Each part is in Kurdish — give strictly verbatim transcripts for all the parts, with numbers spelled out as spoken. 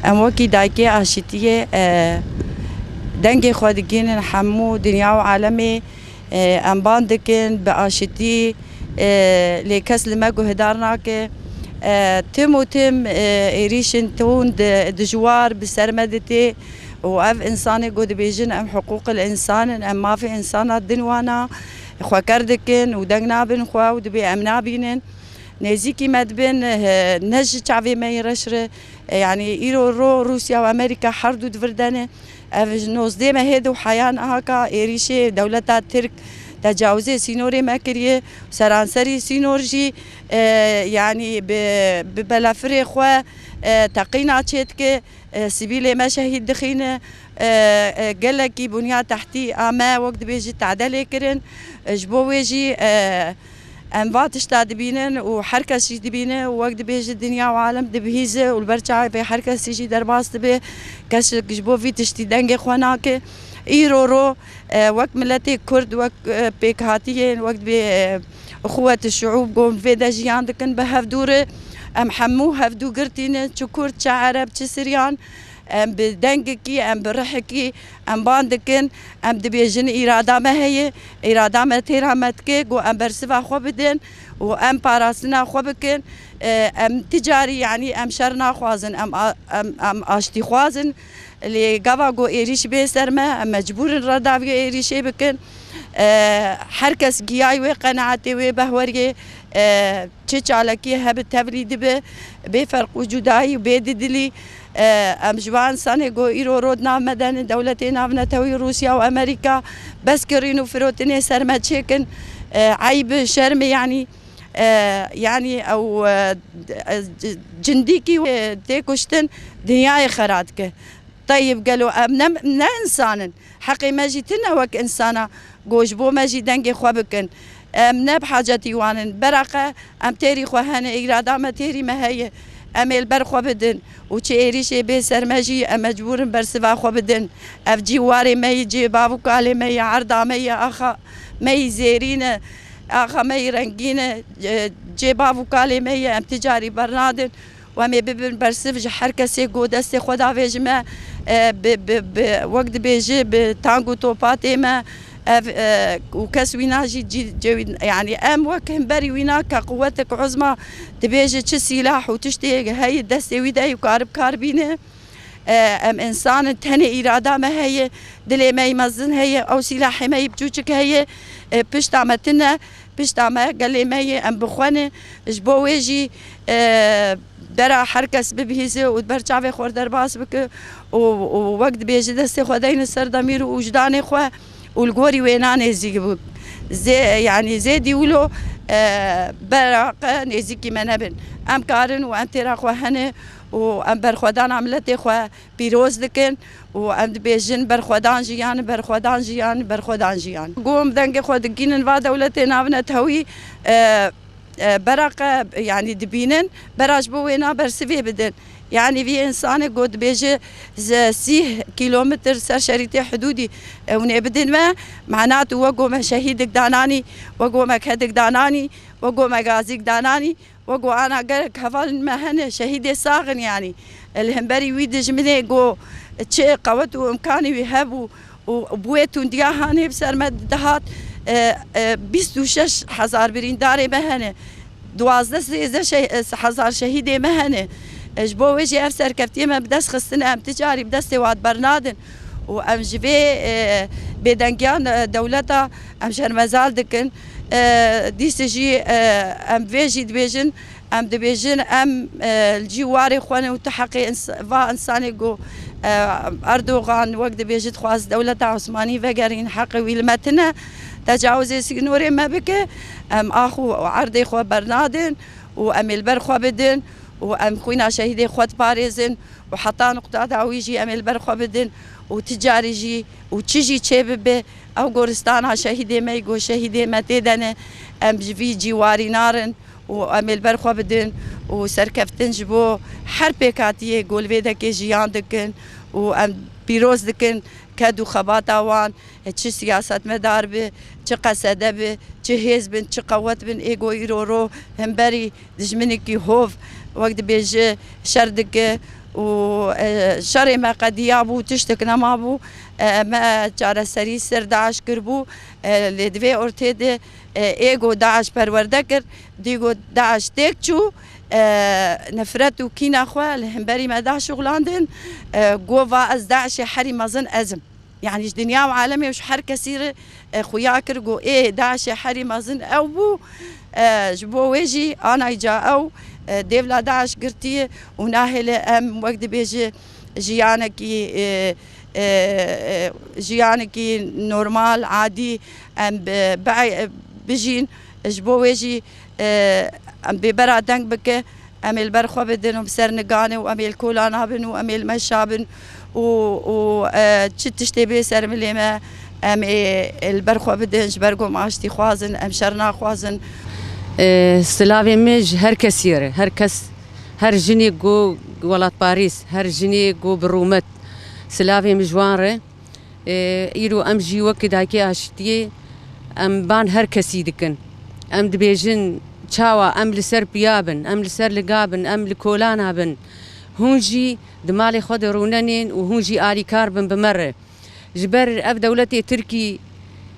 Em wekî dayikê aşitiyê, e, dengê xwe digihînin hemû dinya û alemê, e, em ban dikin bi aşitî, e, lê kes li me guhdar nake. E, tim û tim, e, êrîşên tund, dijwar bi ser me ditê û ev însanê ku dibêjin em hiqûqil însan in, em mafê însana din wana xweker dikin û deng nabin xwe û dibê em nabînin. Nêzîkî me dibin, e, ne ji çavê me yê reş re, e, yanî îro ro Rûsya û Amerîka her du di vir de ne. Ev ji nozdeh mehê de û heya niha ka êrîşê dewleta Tirk tecawizê sînorê me kiriye. Seranserî sînor jî, e, yanî bi, bi belafirê xwe, e, teqîna çêdike, e, sivîlê me şehîd dixîne. E, e, gelekî bunya tehdî a me wek dibêjî tade lê kirin. E, ji bo wê jî, e, Em va tişta dibînin û her kes jî dibîne û wek dibêje dinya û alem dibihîze û li ber çavê her kesî jî derbas dibe. Kesek ji bo vî tiştî dengê xwe nake. Îro ro, e, wek miletê Kurd, wek, e, pêkhatiyên, wek dibê, e, xuwet şuûb gon vê de jiyan dikin bi hevdû re. Em hemû hevdû girtî ne, çi Kurd, çi Ereb, çi Siryan. Em bi dengekî, em bi rihekî, em ban dikin, em dibêjin îrada me heye, îrada me têra me dike, ku em bersiva xwe bidin û em parastina xwe bikin. E, em ti carî, yanî em şer naxwazin, em a-, em, em aştîxwaz in. Lê gava ku êrîş bê ser me, em mecbûr in reda vê êrîşê bikin. E, her kes giyayî wê qenaetê, wê behweriyê, e, çi çalakiyê hebe tevlî dibe, bê ferq û cudayî û bê didilî. E, em ji van însanê ku îro rod nav me de ne, dewletê navnetewî Rûsya û Amerîka bes kirîn û firotinê ser me çêkin. E, eyb, şerm e, yanî, e, yanî ew, e, e, cindîkî, e, tê kuştin, dinyayê xera dike. Teyib, gelo em ne, ne însan in? Heqê me jî tune wek însana, ku ji bo me jî dengê xwe bikin. Em ne bi hacetî wan in. Beraqe em têrî xwe hene, îrada me têrî me heye. Em ê li ber xwe bidin û çi êrîşê bê ser me jî em mecbûr in bersiva xwe bidin. Ev cî warê me yî, cê bav û kalê me yî, erda me yî, axa me yî zêrîn e, axa me yî rengîn e, e, cê bav û kalê me yî, em ti carî bernadin. Û em ê bibin bersiv ji her kesê ku destê xwe davêjime, e, bi, bi, bi, wek dibêje, bi tang û topatê me, ev, e, û kes wîna jî cî, cê wî, yanî em wek himberî wîna ke quwetek uzma dibêje çi sîlah û tiştê heye destê wî de yî û karib kar bîne. E, em însan in, tenê îrada me heye, dilê me yî mezin heye, ew sîlahê me yî biçûçik heye, e, pişta me tune. Pişta me, gelê me yê, em bi xwe ne. Ji bo wê jî, e, bera her kes bibihîze û ber çavê xwe derbas bike û, û wek dibêje destê xwe deyne ser demîr û wijdanê xwe û li gorî wêna nêzîk bû. Zê, yanî zêdî wilo, e, bera qe nêzîkî me nebin. Em karin û em têra xwe hene û em berxwedana miletê xwe pîroz dikin û em dibêjin berxwedan jiyan, berxwedan jiyan, berxwedan jiyan. Gom dengê xwe digînin va dewletê navnetewî, e, e, bera qe, yanî dibînin, bera ji bo wêna bersivê bidin. Yanî vî însanê ku dibêje ze sîh kîlometr ser şerîtê hidûdî, e, hûn ê bidin me, mena tu wek gome şehîdik dananî, wek gome kedik dananî, wek gome gazîk dananî. Wek ku ana gelek hevalên me hene, şehîdê sax in yanî. Li hemberî wî dijminê ku çi qewet û imkanê wî hebû û bi wê tundiya hanê bi ser me dihat, e, e, bîst û şeş hezar birîndarê me hene. Duwazdeh sêzdeh şeh-, e, hezar şehîdê me hene. E, ji bo wê jî ev serkeftiyê me bi dest xistine, em ti carî bi destê wan bernadin. Û em ji vê, e, bêdengiyan, e, dewleta em şermezar dikin. E, dîse jî, e, em vê jî dibêjin, em dibêjin, em, e, li cî warê xwe ne û tu heqê ins-, va însanê ku, e, Erdogan wek dibêje dixwaz dewleta Osmanî vegerîn, heqê wî li me tine, tecawizê sînorê me bike, em ax û erdê xwe bernadin û em ê li ber xwe bidin û em xwîna şehîdê xwe diparêzin û heta nuqta dawî jî em ê li ber xwe bidin û ti carî jî û çi jî çê bibe, ew goristana şehîdê me yî, ku şehîdê me tê de ne, em ji vî cîwarî narin û em ê li ber xwe bidin û serkeftin ji bo her pêkhatiyê ku li vê dekê jiyan dikin û em pîroz dikin ked û xebata wan, çi siyasetmedar be, çi qesede be, çi hêz bin, çi qewet bin, ê ku îro ro hemberî dijminekî hov, wek dibêje, şer dike û, e, şerê me qediya bû, tiştek nema bû. E, me çareserî ser DAIŞ kiribû. E, lê di vê ortê de, e, ê ku DAIŞ perwerde kir, dî ku DAIŞ têk çû, e, nefret û kîna xwe li hemberî me da şixulandin. E, gova ez DAIŞê herî mezin ez im. Yanî ji dinya û alemê û ji her kesî re, e, xuya kir ku ê DAIŞê herî mezin ew bû. E, ji bo wê jî anayca ew, e, dêvla DAIŞ girtiye û nahêle em wek dibêje jiyanekî, e, e, e, jiyanekî normal, adî em bi, bi, bijîn. Ji bo wê jî, e, em bêbera deng bike, em ê li ber xwe bidin û bi ser niganê û em ê li kola nabin û em ê li meşa bin û, û, e, çi tiştê bê ser milê me, em ê, ê li ber xwe bidin, ji ber ku em aştî xwazin, em şer naxwazin. E, silavê min ji her kesî re, her kes, her jinê ku welatparêz, her jinê ku bi rûmet, silavê min ji wan re. E, îro em jî wekî dayikê aşitiyê em ban her kesî dikin. Em dibêjin çawa em li ser piya bin, em li ser liga bin, em li kolana bin. Hûn jî di malê xwe de rûnenên û hûn jî alîkar bin bi me re. Ji ber ev dewletê Tirkî,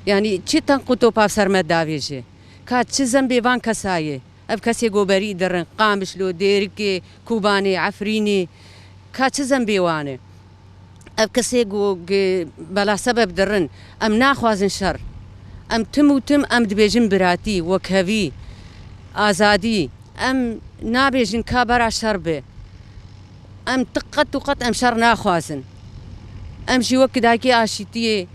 yanî çi tenqût û pav ser me davêje? Ka çi zembê van kesa ye? Ev kesê goberî dirin, Qamişlo, Dêrikê, Kobanê, Efrînê, ka çi zembê wan e? Ev kesê ku, ku bela sebeb dirin, em naxwazin şer. Em tim û tim em dibêjin biratî, wekhevî, azadî. Em nabêjin ka bera şer be. Em ti qet û qet em şer naxwazin. Em jî wek dayikê aşîtiyê,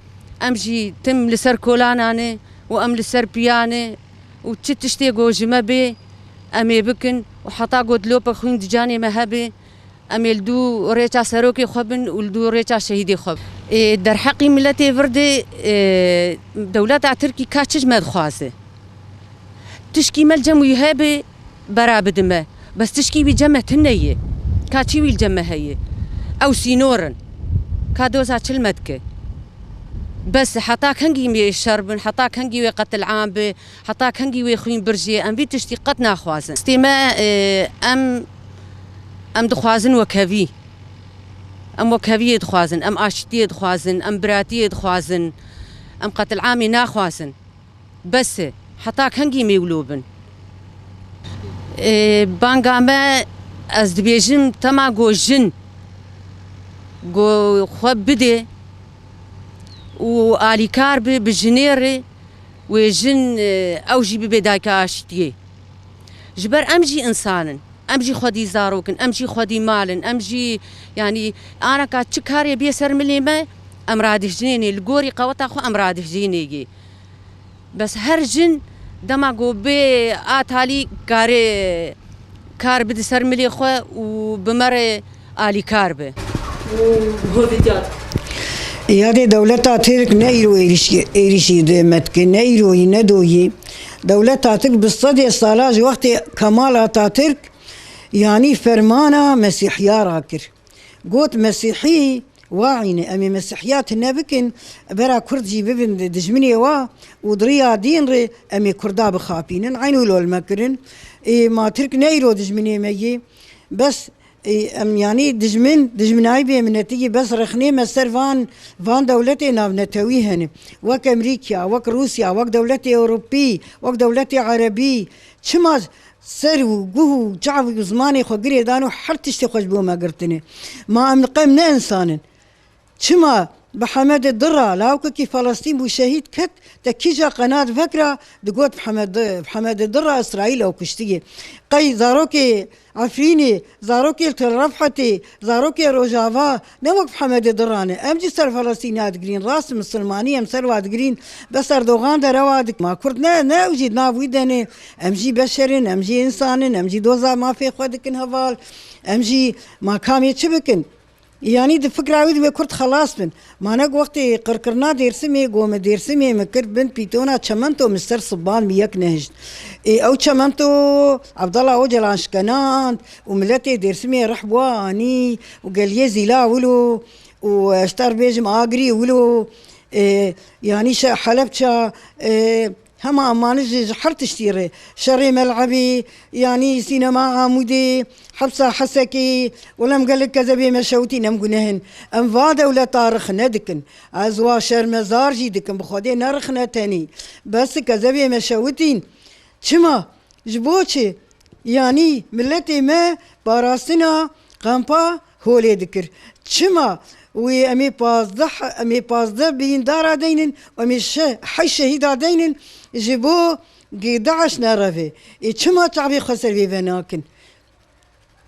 em jî tim li ser kolana ne û em li ser piya ne û çi tiştê ku ji me bê, em ê bikin û heta ku dilopek xwîn di canê me hebe, em ê li dû rêça serokê xwe bin û li dû rêça şehîdê xwe bin. Ê, derheqî miletê vir de, ê, dewleta Tirkî ka çi ji me dixwaze? Tişkî me li cem wî hebe, bera bidime. Bes tişkî wî cem me tune ye. Ka çi wî li cem me heye? Ew sînor in. Ka doza çi li me dike? Bes heta kengî wê şer bin, heta kengî wê qetil'am bi, heta kengî wê xwîn birjê, em vî tiştî qet naxwazin. Stê me, e, em, em dixwazin wekhevî. Em wekheviyê dixwazin, em aştiyê dixwazin, em biratiyê dixwazin, em qetil'amê naxwazin. Bes e, heta kengî mê wilo bin? E, banga me, ez dibêjim, tema go jin go xwe bide û alîkar bi, bi jinê re, wê jin, e, ew jî bibe dayika aştiyê. Ji ber em jî însan in, em jî xwedî zarok in, em jî xwedî mal in, em jî, yanî, anaka çi karê bê ser milê me, em radihjinê ne, li gorî qeweta xwe em radihjinê yê. Bes her jin dema ku bê a talî kare kar bide ser milê xwe û bi me re alîkar be. Û hovîtiyat. Yadê dewleta Tirk ne îro êrîş-, êrîşî di me dike, ne îroyî, ne doyî. Dewleta Tirk bi sedê sala ji wextê Kemal Atatürk, yanî fermana Mesîhiya rakir. Got, Mesîhî wa îne, em ê Mesîhiya tune bikin, bera Kurd jî bibin di dijminê wa û di riya dîn re em ê Kurda bixapînin. Eyn wilo li me kirin. Ê, ma Tirk ne îro dijminê me yê. Bes, ê, em, yanî dijmin, dijminayî bêminetî yê, bes rexnê me ser van, van dewletê navnetewî hene. Wek Emerîka, wek Rûsya, wek dewletê Ewropî, wek dewletê Erebî. Çima ser û guh û çav û zimanê xwe girê dan û her tiştê xwe ji bo me girtine. Ma em li qem ne însan in? Çima bi Hemedê Dira, lawkekî Felestîn bû şehîd ket, te kîja qenat vekira, digot bi Hemed-, bi Hemedê Dira Îsraîl ew kuştiye. Qey zarokê Efrînê, zarokê Tel Refhetê, zarokê Rojava, ne wek bi Hemedê Dira ne. Em jî ser Felestîna digirîn. Rast misilmanî em ser wa digirîn. Bes Erdogan derewa dik. Ma Kurd ne, ne ew jî di nav wî de ne. Em jî beşer in, em jî însan in, em jî doza mafê xwe dikin heval. Em jî ma kamê çi bikin? Yanî di fikra wî de wê Kurd xelas bin. Ma ne wextê qirkirina Dêrsimê, go me Dêrsimê me kir bin pîtona çemento, min ser siban min yek nehişt. Ê, ew çemento Abdullah Ocalan şkenand û miletê Dêrsimê rih bû anî û geliyê Zîla wilo û, e, ji te re bêjim Agirî wilo, e, yanî şe-, Helebça, e, Hema em manij ji her tiştî re. Şerê Melebê, yanî sînema Amûdê, hepsa Hesekê, wela em gelek kezebê me şewitîn, em guneh in. Em va dewleta rixne dikin. Ez wa şermezar jî dikim, bi Xwedê nerixne tenî. Bes kezebê me şewitîn. Çima? Ji bo çi? Yanî miletê me parastina kampa holê dikir. Çima? Wê em ê pazdeh, em ê pazdeh bîn dara deynin, em ê şe-, heyş şehîda deynin ji bo gi-, DAIŞ nereve. Ê çima çavê xwe ser vê venakin?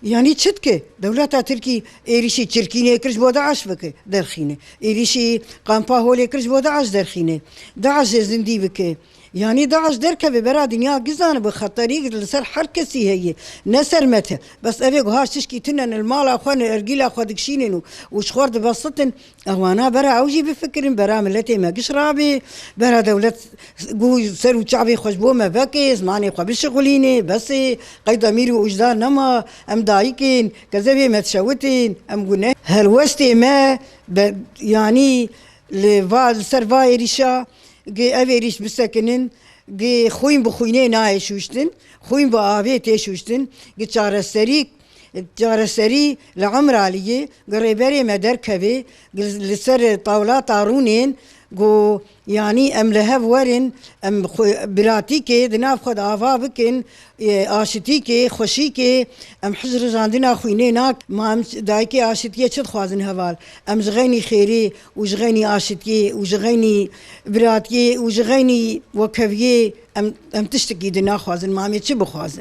Yanî çi dike? Dewleta Tirkî êrîşî çirkînê kir ji bo DAIŞ bike, derxîne. Êrîşî kampa holê kir ji bo DAIŞ derxîne. DAIŞ ê zindî bike. Yanî DAIŞ derkeve bera dinya gizane bi xeterî li ser her kesî heye. Ne ser me te. Bes evê guha tişkî tune ne li mala xwe ne ergîla xwe dikişînin û, û ji xwe dibesitin. Ewana bera ew jî bifikirin, bera miletê me giş rabê, bera dewlet gu ser û çavê xwe ji bo me veke, zimanê xwe bişixulînê, besê, qeyda mîr û ujda nema, em dayikên, kezebê me dişewitên, em gune. Helwestê me, be, yanî li va, li ser va êrîşa, gi ev êrîş bisekinin, gi xwîn bi xwînê nayê şûştin, xwîn bi avê tê şûştin, gi çareserî, çareserî li Emiraliyê, gi rêberê me derkevê, gi li ser tawlata rûnên, gu yanî em li hev werin, em xwe, biratîkê di nav xwe de ava bikin, e, aşitîkê, xweşîkê, em hij rijandina xwînê nak, ma em dayikê aşitiyê çi dixwazin heval? Em ji xeynî xêrê û ji xeynî aşitiyê û ji xeynî biratiyê û ji xeynî wekheviyê em, em tiştekî di naxwazin, ma em ê çi bixwazin?